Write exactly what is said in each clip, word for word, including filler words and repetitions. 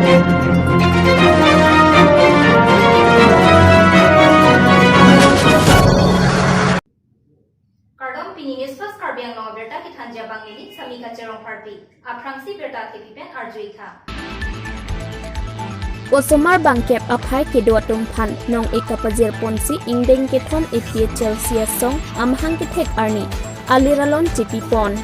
Kardom, pini News First Karbi Anglong abirta kethanji abang neli Samika Cherong Pharpi. Aphrangsi birta thepi pen arju-ik tha. Osomar bangkep aphai kedo atum aphan nong-e kapajir ponsi ingdeng kethom A P H L C asong amahang kethek arni aliralon chepi pon.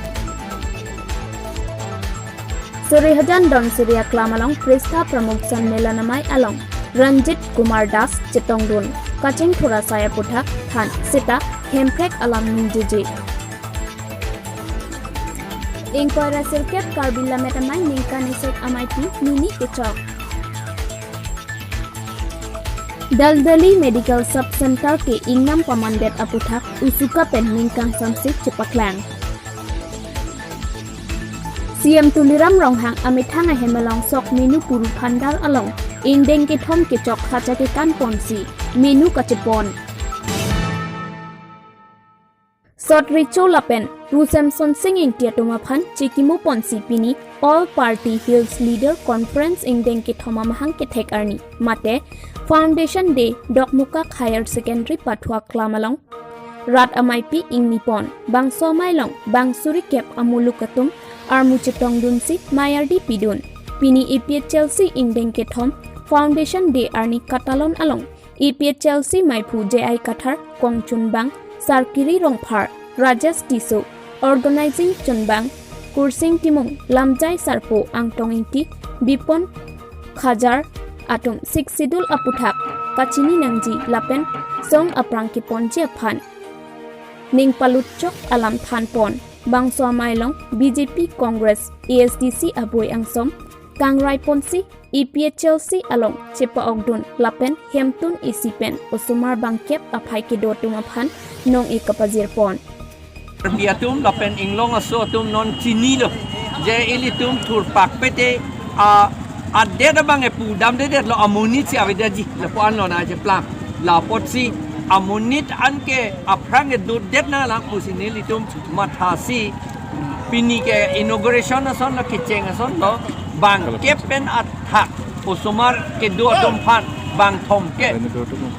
Sorihajan Donsiri aklam along Pristha Pramuksan Melan Amei along Ranjit Kumar Das chetongdun, kachingthur asai aputhak than seta hemprek alam ningjeje. Ingkoi ra sirkep Karbi Lammet Amei ningkan isek ameipi mini kechok. Daldali Medical Sub Center ke ingnam pamandet aputhak usuka pen ningkan samsik chepaklang. C M Tuliram Ronghang amethang ahem along sok menu puru phandar along ingdeng kethom kechok khacha kekan ponsi menu kachepon. Sot Recho lapen Pu Semsonsing Ingti atum aphan chekimo ponsi pini All Party Hills Leader Conference ingdeng kethom amahang kethek arni mate Foundation Day Dokmoka Higher Secondary Pathu aklam along rat ameipi ingni pon. Bangso amei along bang suri kep amuluk atum armu chetongdunsi mei ardi pidun. Pini A P H L C ingdeng kethom Foundation Day arni katalon along A P H L C meiphu J I Kathar, kongchunbang Sarkiri Rongphar, Rajesh Tisso, organizing chunbang Kursing Timung, lamjai sarpo Angtong Ingti, Bipon Khajar atum Sixth Schedule aputhak kachini nangji lapen song aphrang keponji aphan ning palutchok alam than pon. Bangso amei along B J P, Congress, A S D C abui angsom kangrai ponsi A P H L C along chepa-okdun lapen hemtun isi pen osomar bangkep aphai kedo atum aphan nong-e kapajir pon. Karbi atum lapen inglong aso atum non chinilo je ilitum thurpak pete a adet abang epu damdedetlo, amonit si avedetji lapu-an lo na cheplang. La apotsi amonit anke aphrang edodet nanglang pusi nelitum mathasi pini ke inauguration asonlo, kecheng asonlo, bangkep pen athak osomar kedo atum aphan bangthomkep,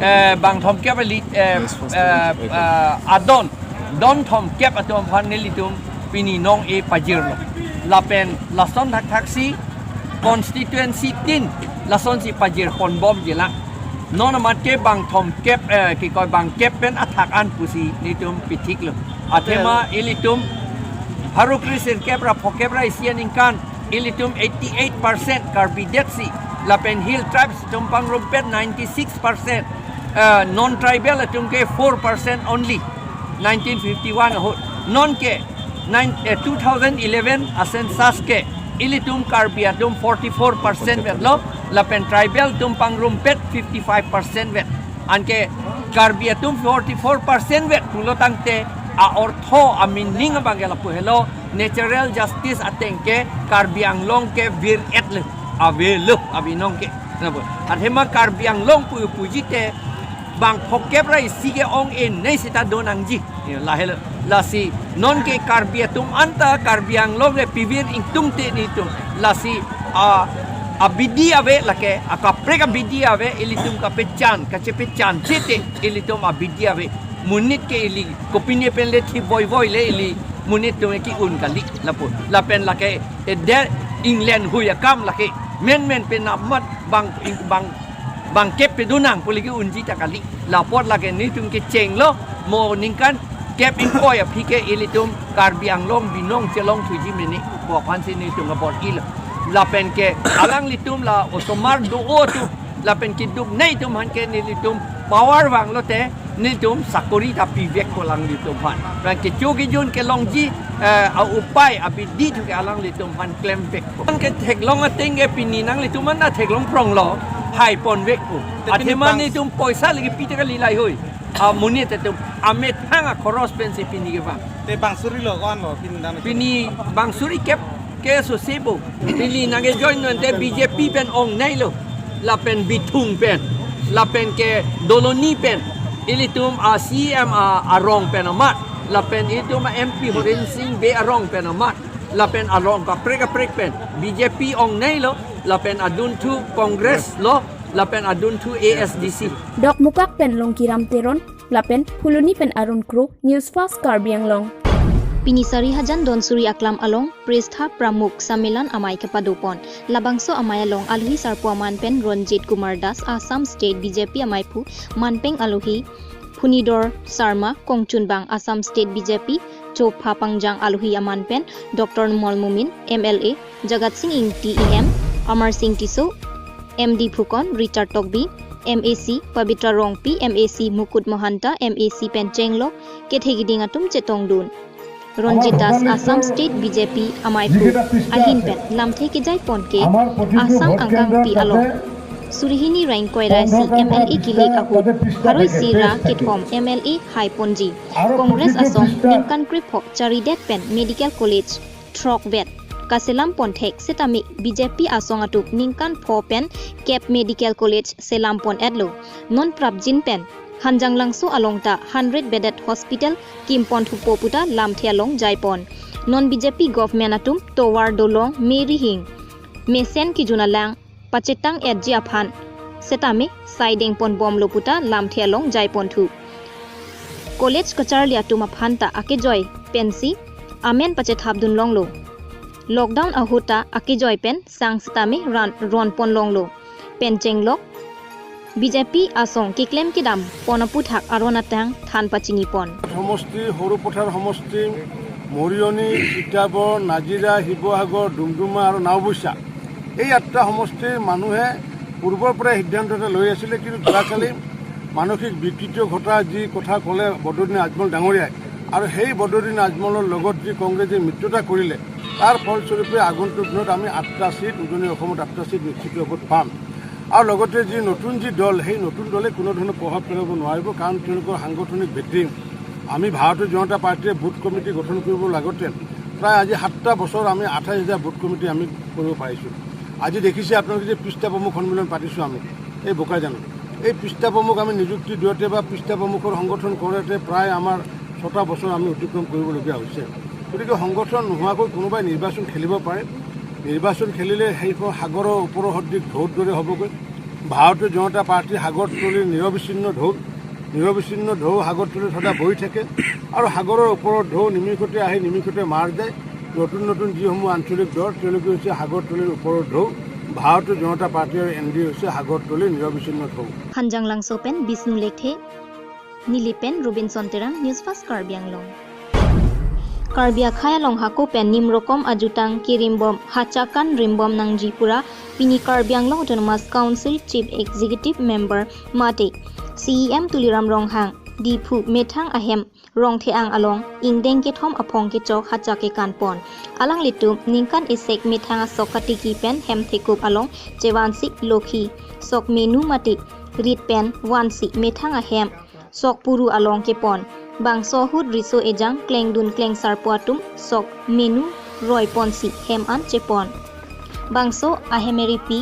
eh, bangthomkep ali, eh, eh, eh, adon, donthomkep atum aphan nelitum pini nong-e pajirlo. Lapen lason thakthaksi constituency tin lasonsi pajir ponbomjilang. Non amat ke bangthomkep, eh, kikoi bangkep pen athak an pusi nelitum pithiklo. Athema ilitum pharo kre sirkep ra phokep ra isi aningkan ilitum eighty-eight percent Karbi detsi, lapen Hill Tribes atum pangrumpet ninety-six percent, eh, non-tribal atum ke four percent only, nineteen fifty-one ahut. Non ke nine, eh, two thousand eleven a-census ke ilitum Karbi atum forty-four percent vetlo, lapen tribal atum pangrumpet fifty-five percent vet. Anke Karbi atum forty-four percent vet pulo tangte a-ortho a-meaning abang ke lapu helo, natural justice ateng ke Karbi Anglong ke vir-etlo, avelo abinong ke. Athema Karbi Anglong pu puji te bang phokep ra isi ke ong-e nei seta do nangji. Ya, lahelo. Lasi non ke Karbi atum anta Karbi Anglong le pivir ingtungte nelitum. Lasi a, abidi ave lake, akaprek abidi ave, ilitum kapechan, kachepechan chete ilitum abidi ave. Monit ke ili kopine pen le thi voivoi le ili monit atum ke un kali lapu. Lapen lake, eh, der England hui akam lake menmen pen amat bang, bang bangkep pedunang pu lake unji ta kali. La apot lake nelitum kechenglo, mo ningkan kep ingkoi aphi ke ilitum Karbi Anglong binong chelongthuji mene pu aphansi nelitum kabor-ilo. Lapen ke alanglitum la osomar do-o atum, lapen keduk nei atum aphan ke nelitum power vanglo te nelitum sakori ta pivekpo alanglitum aphan. Lapen kecho kejun kelongji, eh, a-upai abidi thu ke alanglitum aphan klemvekpo. Anke theklong ateng ke pini nanglitum an ta theklong pronglo, hai ponvekpo. Te pini athema bang- nelitum poisa lagi pite kali lahei. Amonit atum amethang akhoros pensi pini kevang. Te bang suri lo ko-an lo pini dan. Pini bang suri kep ke sosebo. Pini nangkejoin non te B J P pen ong neilo. Lapen Bithung pen. Lapen ke Doloni pen. Ilitum a-C M a, arong pen amat. Lapen ilitum a-M P Horen Sing Bey arong pen amat. Lapen arong kaprek kaprek pen B J P ong neilo. lapen adunthu Congress lo, lapen adunthu A S D C. Dokmoka pen Longkiram Teron, lapen Phuloni pen Arun Kro, News Fast Karbi Anglong. Pini Sarihajan Donsuri Aklam along Prestha Pramukh Sammelan amei kepadopon. Labangso amei along alohi sarpo aman pen Ranjit Kumar Das, Assam State B J P ameiphu, manpeng alohi Phunidor Sharma, kongchunbang Assam State B J P, Chopha Pangjang alohi aman pen Doctor Numal Momin, M L A, Jagat Sing Ingti E M, Amar Sing Tisso, M D Phukon, Richard Tokbi, M A C Pabitra Rongpi, M A C Mukut Mahanta, M A C pen chenglok kethe kiding atum chetongdun. Ranjit Das, Assam State B J P ameiphu, ahin pen lamthe kejaiponke Assam angkangpi along surihini ra ingkoi ra isi M L A kelek ahut pharo isi ra kethom M L A haiponji. Congress asong ningkan krepho charidet pen medical college throkvet kaselamponthek setame B J P asong atum ningkan pho pen kep medical college selampon-etlo. Non prapjin pen Hanjanglangso along ta hundred bedded hospital kimponthupo puta lamthe along jaipon. Non B J P government atum tovar, dolong, me rihing, mesen kejun alang pachetang-etji aphan setame saidengponbomlo puta lamthe along jaiponthu. College kacharli atum aphan ta akejoi pensi amen pachethapdunlonglo. Lockdown ahut ta akejoi pen sang setame ran ronponlonglo. Pen chenglok B J P asong keklem kedam pon aputhak aron atang than pachinipon. সমষ্টি, সৰুপথাৰ সমষ্টি, মৰিয়নি, তিতাবৰ, নাজিৰা, শিৱসাগৰ, ডুমডুমা আৰু নাওবৈচা, এই আঠটা সমষ্টিৰ মানুহে পূৰ্বৰ পৰাই সিদ্ধান্ত এটা লৈ আছিলে, কিন্তু যোৱাকালি মানসিক বিকৃতি ঘটা যি কথা ক'লে বদৰুদ্দিন আজমল ডাঙৰীয়াই, আৰু সেই বদৰুদ্দিন আজমলৰ লগত যি কংগ্ৰেছে মিত্ৰতা কৰিলে, তাৰ ফলস্বৰূপে আগন্তুক দিনত আমি আঠটা ছিট, উজনি অসমত আঠটা ছিট নিশ্চিত ৰূপত পাম। আৰু লগতে যি নতুন যি দল, সেই নতুন দলে কোনো ধৰণৰ প্ৰভাৱ পেলাব নোৱাৰিব, কাৰণ তেওঁলোকৰ সাংগঠনিক ভেটিং। আমি ভাৰতীয় জনতা পাৰ্টীয়ে বুথ কমিটি গঠন কৰিব লাগতে প্ৰায় আজি সাতটা বছৰ আমি আঠাইছ হাজাৰ বুথ কমিটি আমি কৰিব পাৰিছোঁ। আজি দেখিছে আপোনালোকে যে পৃষ্ঠা প্ৰমুখ সন্মিলন পাতিছোঁ আমি এই বোকাজানত। এই পৃষ্ঠা প্ৰমুখ আমি নিযুক্তি দিওঁতে বা পৃষ্ঠা প্ৰমুখৰ সংগঠন কৰোঁতে প্ৰায় আমাৰ ছটা বছৰ আমি অতিক্ৰম কৰিবলগীয়া হৈছে। গতিকে সংগঠন নোহোৱাকৈ কোনোবাই নিৰ্বাচন খেলিব পাৰে। নিৰ্বাচন খেলিলে সেইখন সাগৰৰ ওপৰৰ সদৃশ ঢৌৰ দৰে হ'বগৈ। ভাৰতীয় জনতা পাৰ্টী সাগৰতলীৰ নিৰবিচ্ছিন্ন ঢৌ, নিৰবিচ্ছিন্ন ঢৌ সাগৰতলীত সদায় বৈ থাকে আৰু সাগৰৰ ওপৰৰ ঢৌ নিমিষতে আহি নিমিষতে মাৰ যায়। নতুন নতুন যিসমূহ আঞ্চলিক দল, তেওঁলোকে হৈছে সাগৰতলীৰ ওপৰৰ ঢৌ। ভাৰতীয় জনতা পাৰ্টী আৰু এন ডি এ হৈছে সাগৰতলীৰ নিৰবিচ্ছিন্ন ঢৌ। Hanjanglangso pen Bishnu Lekthe, Nilip pen Robinson Terang, News Fast Karbi Anglong. Karbi akhei along hako pen nimrokom ajutang kerimbom hachakan rimbom nangji pura pini Karbi Anglong Autonomous Council Chief Executive Member mate C E M Tuliram Ronghang Diphu methang ahem Rongthe-ang along ingdeng kethom aphong kechok hacha kekanpon. Alanglitum ningkan isek methang asok katiki pen hem thekup along chevansi lokhi sok menu mate rit pen vansi methang ahem sok puru along kepon. Bangso ahut riso ejang klengdun klengsarpo atum sok menu roiponsi hem an chepon. Bangso ahemeripi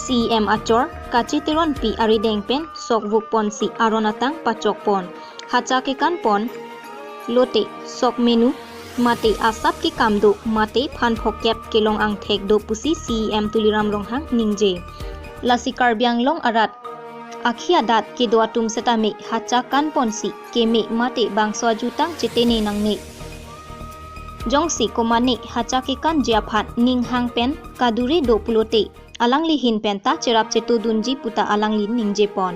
C E M achor Kache Teronpi arideng pen sok vukponsi aron atang pachokpon. Hacha kekanpon lote sok menu mate asap kekam do mate phan phokep kelong angthek do pusi C E M Tuliram Ronghang ningje. Lasi Karbi Anglong arat akhi adat kedo atum setame hacha kanponsi keme mate bangso ajutang chetene nangne. Jongsi komane hacha kekanji aphan ning hang pen kadure do pulote alangli ahin pen ta cherap chetudunji puta alangli ningjepon.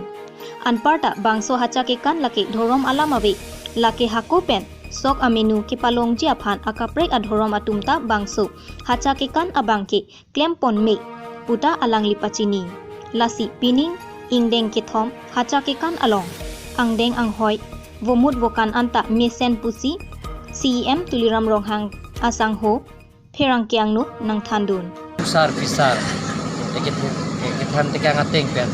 Anparta bangso hacha kekan lake dhorom alam ave, lake hako pen sok amenu kepalongji aphan akaprek adhorom atum ta bangso hacha kekan abangke klempon me puta alangli pachini. Lasi pining ingdeng kethom hacha kekan along angdeng anghoi vomut vokan anta mesen pusi C E M Tuliram Ronghang asangho pherangke angno nangthandun. Usar pisar eke kethan tekang ateng pen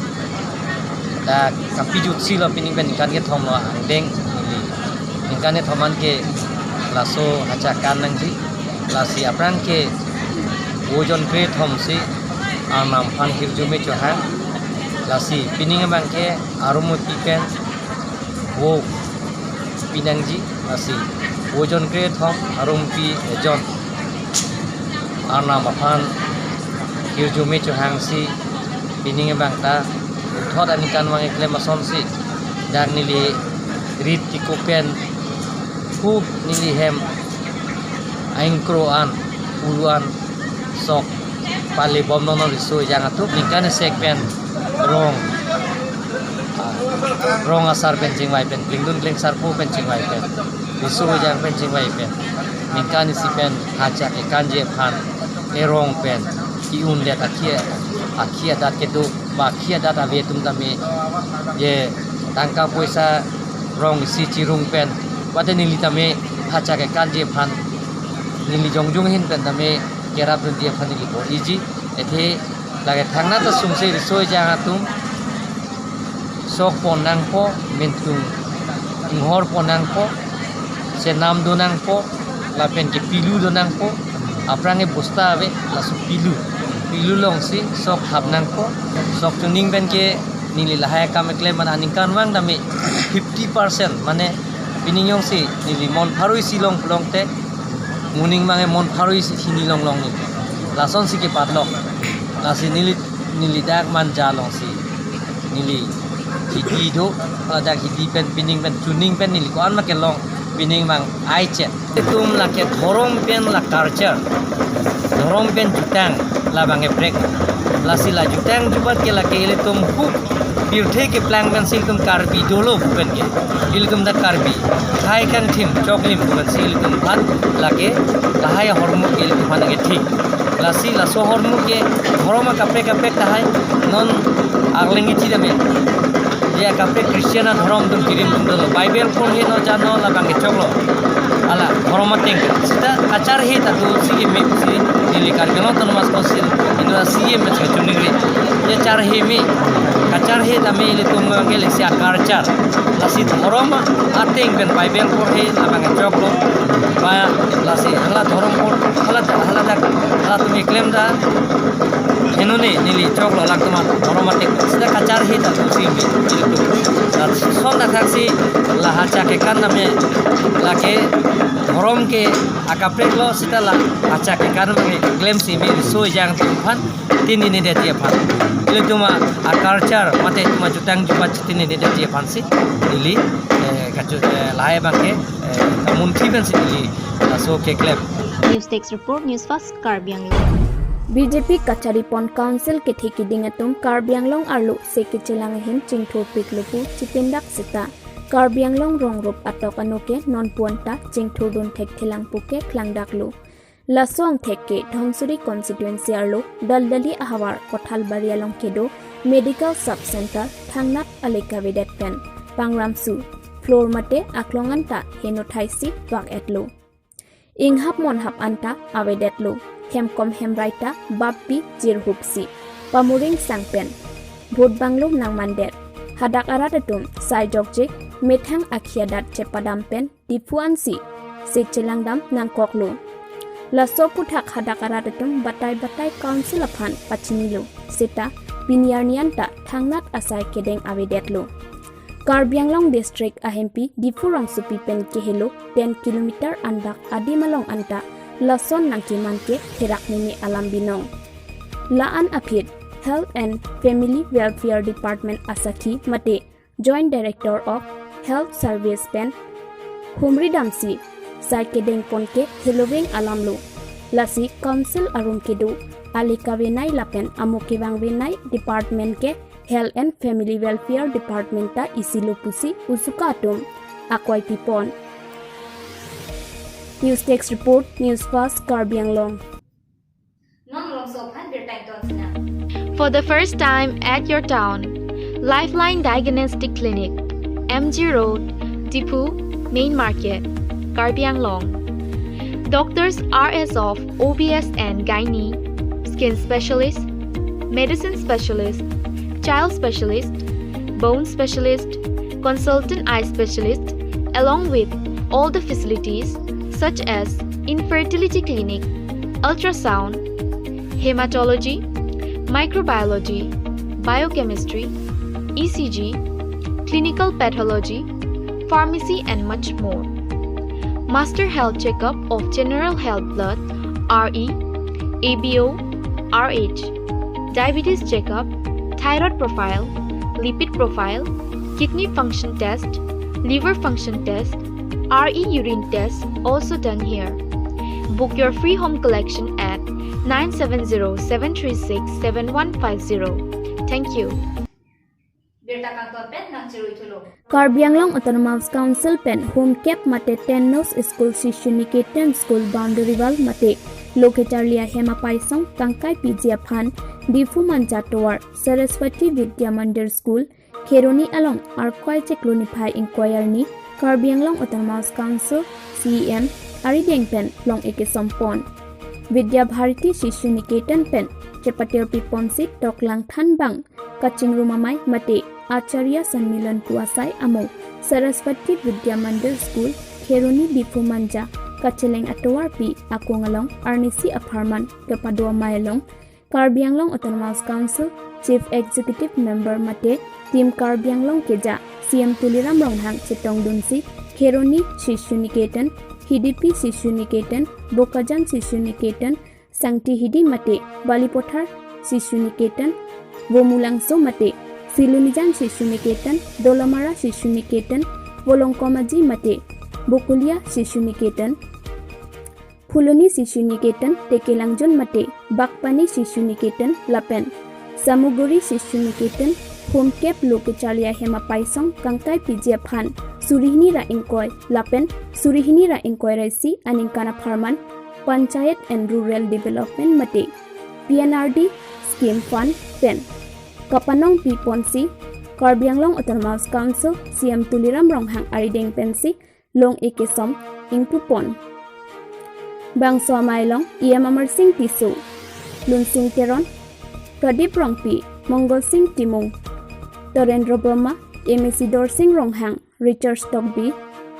ta kapi jutsi lo pining pen ningkan kethom lo angdeng neli. Ningkan kethom anke laso hacha kan nangji. Lasi aphrang ke ojon krethom si Arnam aphan hirjume chohang. Lasi pining abangke arum pi pen vo pinangji. Lasi ojon krethom arum pi ejon Arnam aphan Hirjume chohangsi pining abang ta puthot aningkanvang keklem asonsi dak neli rit kiko pen hu neli hem aingkro an uru an sok pale bomnon riso ejang atum ningkan isi pen rong, ah, rong asar pen chingvai pen, klingdun klingsarpo pen chingvai pen, riso ejang pen chingvai pen, ningkan isi pen hachak ekanji aphan erong pen ki-un det akhi, akhi adat kedo ba akhi adat ave atum tame je tangka poisa rong isi chirung pen, mate neli tame hachak ekanji aphan neli jongjung ahin pen tame kerapdunji aphan neli bor-iji. Athe lake thangnat asungse riso ejang atum sok pon nangpo, mentung inghor pon nangpo, senam do nangpo, lapen ke pilu do nangpo, aphrang ke bosta ave, laso pilu, pilu alongsi sok hap nangpo, sok chuning pen ke neli lahai akam keklem mane aningkanvang tame fifty percent mane pining jongsi neli mon pharo isi long pulongte moning abang ke mon pharo isi hini long long ni. Lasonsi kepatlok. Lasi neli, neli dak Manja alongsi neli hidi do, ladak hidi pen pining pen chuning pen neli ko-an ma kelong pining abang ai chet. Itum lake dhorom pen la culture, dhorom pen jutang labang eprek. Lasi la jutang jubat ke lake ilitum hu pirthe keplang pensi ilitum Karbi dolo pu pen ke. Ilitum dak Karbi hai kangthim choklim pu pensi ilitum aphan lake lahai ahormu ke ilitum aphan ke thik. Lasi laso ahormu ke dhorom akaprek kaprek tahai non arleng ichi dame. Ya kaprek Christian adhorom atum kirim atum dolo. Bible porhe no jano labang ke choklo. Hala dhorom ateng ke. Seta kacharhe ta do si me si neli Karbi Anglong Autonomous Council itum C M H ke chuningri. Ya charhe me. Kacharhe tame ilitum abang ke lesi a-culture. Lasi dhorom ateng pen Bible porhe labang ke choklo. Ba lasi hala dhorom por hala hala dak hala atum keklem ta henone neli choklo latum dhorom ateng. Seta kacharhe ta do si me. Lason dak thaksi la hachak ekan tame lake dhorom ke akaprek lo seta la hachak ekan abang ke klemsi me riso ejang atum aphan tini ne detji aphan. Ilitum a-culture mate itum ajutang jubat tini ne detji aphansi neli, eh, kachu, eh, lahai abang ke, eh, kamunthi pensi neli laso keklem. News Desk Report, News Fast, Karbi Anglong. B J P kachari pon council kethe kiding atum Karbi Anglong arlo se kechelang ahin chingthurpiklo pu chitindak seta Karbi Anglong rong rup atok ano ke non puan ta chingthurdun thekthelang pu ke klangdaklo. Laso angthek ke Dhansiri constituency arlo Daldali ahavar Kothalbari along kedo Medical Sub Center thangnat ale kavedet pen pangram su, floor mate aklong anta heno thaisi vak-etlo. Inghap monhap anta avedetlo. Hemkom hemrai ta bappi jirhupsi pamuring sang pen vote banglo nangmandet. Hadak arat atum sai jokjik methang akhi adat chepadam pen Diphu ansi se chelangdam nangkoklo. Laso aphuthak hadak arat atum batai batai council aphan pachinilo. Seta pini arni anta thangnat asai kedeng avedetlo. Karbi Anglong District ahempi Diphu rongsopi pen kehelo ten kilometer anbak adim along anta lason nangkeman ke therak meme alam binong. La-an aphi Health and Family Welfare Department asakhi mate Joint Director of Health Service pen humri damsi sai kedeng pon ke theloveng alamlo. Lasi council arum kedo ale kavenei lapen amo kevangvenei department ke Health and Family Welfare Department ta isilo pusi usuka atum akwai pipon. News Desk Report, News Fast, Karbi Anglong. Non rongso aphan birta ingtonsinang. For the first time at your town, Lifeline Diagnostic Clinic, M G Road, Diphu, Main Market, Karbi Anglong. Doctors are as of O B S and Gynae, skin specialist, medicine specialist, child specialist, bone specialist, consultant eye specialist, along with all the facilities such as infertility clinic, ultrasound, hematology, microbiology, biochemistry, E C G, clinical pathology, pharmacy and much more. Master health checkup of general health blood, R E, A B O, R H, Diabetes checkup, thyroid profile, lipid profile, kidney function test, liver function test, R E urine test also done here. Book your free home collection at nine seven zero seven three six seven one five zero. Thank you. Birta kangton pen nangcherui thulo. Karbi Anglong Autonomous Council pen home kep mate Ten Nose School, Shishu Niketan School boundary wall mate lo kecharli ahem apaisong kangkai piji aphan Diphu Manja tovar Saraswati Vidya Mandir School, Kheroni along Arkoi chiklo niphai ingkoi arni Karbi Anglong Autonomous Council C E M arideng pen long-e kesom pon. Vidya Bharati Shishu Niketan pen chepatirpi ponsi toklang thanbang kachingrum amei mate Acharya Sanmilan pu asai amo Saraswati Vidya Mandir School, Kheroni, Diphu Manja kacheleng atovarpi akung along arnisi apharman kepado amei along Karbi Anglong Autonomous Council Chief Executive Member mate Team Karbi Anglong keja C E M Tuliram Ronghang chetongdunsi Kheroni Shishu Niketan, Hidipi Shishu Niketan, Bokajan Shishu Niketan, Sangti Hidi mate Balipathar Shishu Niketan, Vomulangso mate Silonijan Shishu Niketan, Dolamara Shishu Niketan, Volongkomaji mate Bokulia Shishu Niketan, Phuloni Shishu Niketan, Tekelangjun mate Bakpani Shishu Niketan lapen Samuguri Shishu Niketan home kep lo kecharli ahem apaisong kangkai piji aphan suri hini ra ingkoi lapen suri hini ra ingkoi ra isi aningkan apharman Panchayat and Rural Development mate P N R D scheme fund pen kapanongpi ponsi Karbi Anglong Autonomous Council C E M Tuliram Ronghang arideng pensi long-e kesom ingpu pon. Bangso amei along E M Amarsing Tisso, Lunsing Teron, Pradip Rongpi, Mongol Sing Timung, Torendra Brahma, M A C Dorsing Ronghang, Richard Tokbi,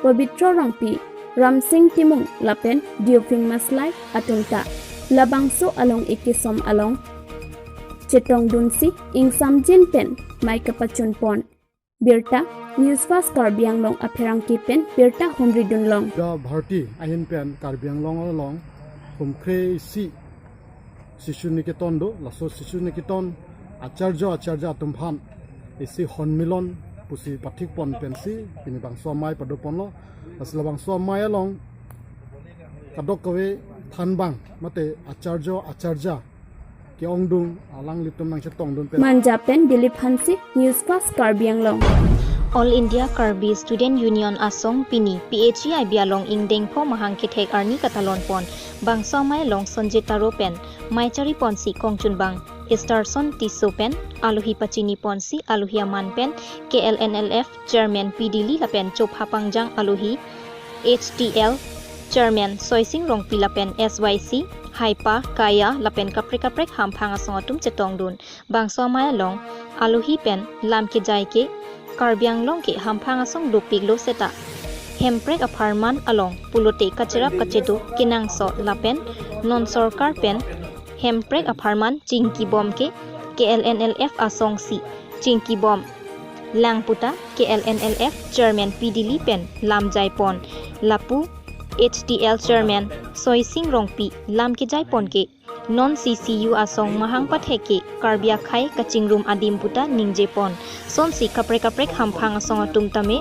Pabitra Rongpi, Ramsing Timung lapen Dioping Maslai atum ta labangso along-e kesom along chetongdunsi ingsamjin pen mei kapachun pon. Birta News Fast Karbi Anglong apherangke pen birta humridun long. Vidya Bharati ahin pen Karbi Anglong along hum kre isi Shishu Niketan do, laso Shishu Niketan acharya acharya atum aphan isi honmilon pusi pathik pon pensi pini bangso amei pado ponlo. Laso labangso amei along kadokave thanbang mate acharya acharya ke-ongdung alanglitum nangchetongdun pen. Manja pen Dilip Hanse, News Fast Karbi Anglong. All India Karbi Student Union asong pini P H E I B along ingdeng pho mahang kethek arni katalon pon. Bangso amei along Sonjit Taro pen mei chari ponsi kongchunbang Esterson Tisso pen alohi pachini ponsi alohi aman pen K L N L F Chairman P Dili lapen chopha pangjang alohi H T L Chairman Soising Rongpi lapen S Y C, Haipa, Kaya lapen kaprek kaprek hamphang asong atum chetongdun. Bangso amei along alohi pen lam kejai ke Karbi Anglong ke hamphang asong dopiklo seta hemprek apharman along pulote kacherap kachedo kenangsot lapen non sorkar pen hemprek apharman chingkibom ke K L N L F asongsi chingkibom lang puta K L N L F Chairman P Dili pen lam jai pon lapu H T L Chairman Soising Rongpi lam kejai pon ke non C C U asong mahang pathek ke Karbi akhei kachingrum adim puta ningje pon. Sonsi kaprek kaprek hamphang asong atum tame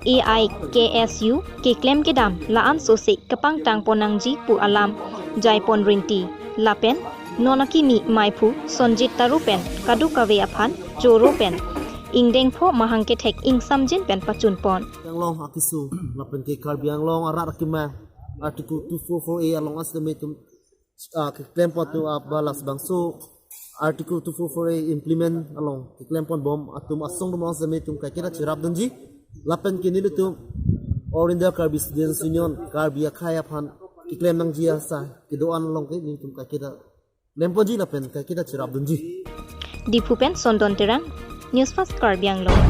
A I K S U keklem kedam la-an sose kapangtang pon nangji pu alam jai pon rinti. Lapen non akimi meiphu Sonjit Taro pen kadokave aphan choro pen ingdeng pho mahang kethek ingsamjin pen pachun pon. Anglong akisu lapen ke Karbi Anglong arat akima Article two four four A along asdame tum ah, keklem pon atum, ah, ba labangso Article two four four A implement along keklem ponbom atum asong atum asdame tum kaiketa cherapdunji. Lapen ke nelitum All India Karbi Students Union Karbi akhei aphan keklem nangji asai kedo-an along ke nelitum kaiketa klem ponji lapen kaiketa cherapdunji. Diphu pen Sondon Terang, News Fast Karbi Anglong.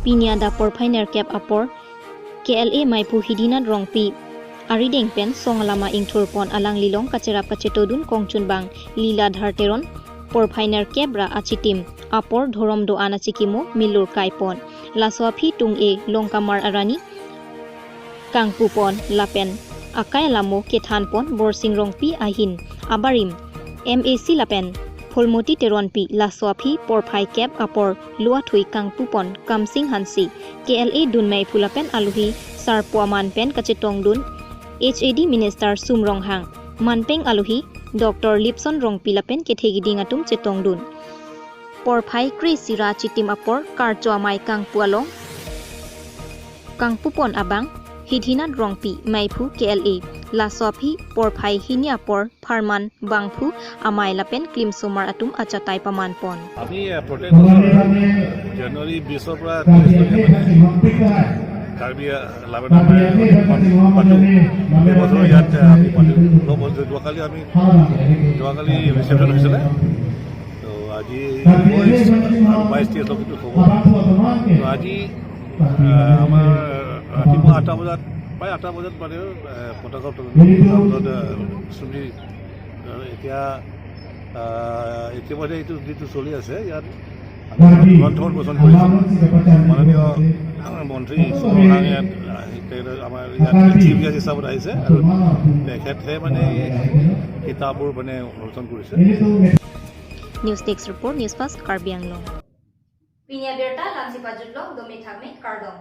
Pini adap porphai nerkep apor K L A meiphu Hidinath Rongpi arideng pen song alama ingthur pon, alanglilong kacherap kachetodun kongchunbang Liladhar Teron porphai nerkep ra achitim apor dhorom do-an achikimo milur kai pon. Laso aphi tung-e Longkamar arani kangpu pon lapen akai alamo kethan pon Borsing Rongpi ahin abarim M A C lapen Pholmoti Teronpi, laso aphi porphai kep apor lo athui kangpupon Kamsing Hanse, K L A dun meiphu lapen alohi sarpo aman pen kachetongdun H A D Minister Sum Ronghang, manpeng alohi Doctor Lipson Rongpi lapen kethe kiding atum chetongdun. Porphai kre-isi ra chitim apor karcho amei kangpu along kangpupon abang Hidhinat Rongpi, meiphu K L A, laso aphi porphai hini apor pharman bangphu amei lapen klimsomar atum achatai pamanpon. আমি আহ, প্ৰত্যেক বছৰ জানুৱাৰী বিছৰ পৰা ত্ৰিছলৈকে মানে কাৰ্বি আ- লাভেণ্ড আমাৰ পাতো। এই বছৰ ইয়াত আহ, আমি পাতিলোঁ। যোৱাকালি আমি যোৱাকালি ৰিচেপশ্যন হৈছিলে। তো আজি বাইছ ত্ৰিছলৈকে হ'ব। তো আজি আহ, আমাৰ ৰাতিপুৱা আঠটা বজাত, প্ৰায় আঠটা বজাত মানে আহ, পতাকা উত্তোলন, তাৰপিছত আহ, চুলি আহ, এতিয়া আহ, ইতিমধ্যে এইটো যিটো চলি আছে, ইয়াত আমি গ্ৰন্থ উন্মোচন কৰিছোঁ। মাননীয় মন্ত্ৰী চুম ৰণহাঙে ইয়াত আহি, তেখেতে আমাৰ ইয়াত চিফ গেষ্ট হিচাপত আহিছে আৰু তেখেতে মানে এই কিতাপবোৰ মানে উন্মোচন কৰিছে। News Desk Report, News Fast, Karbi Anglong. Pini abirta lamsi pajutlo, domi thakmi, kardom.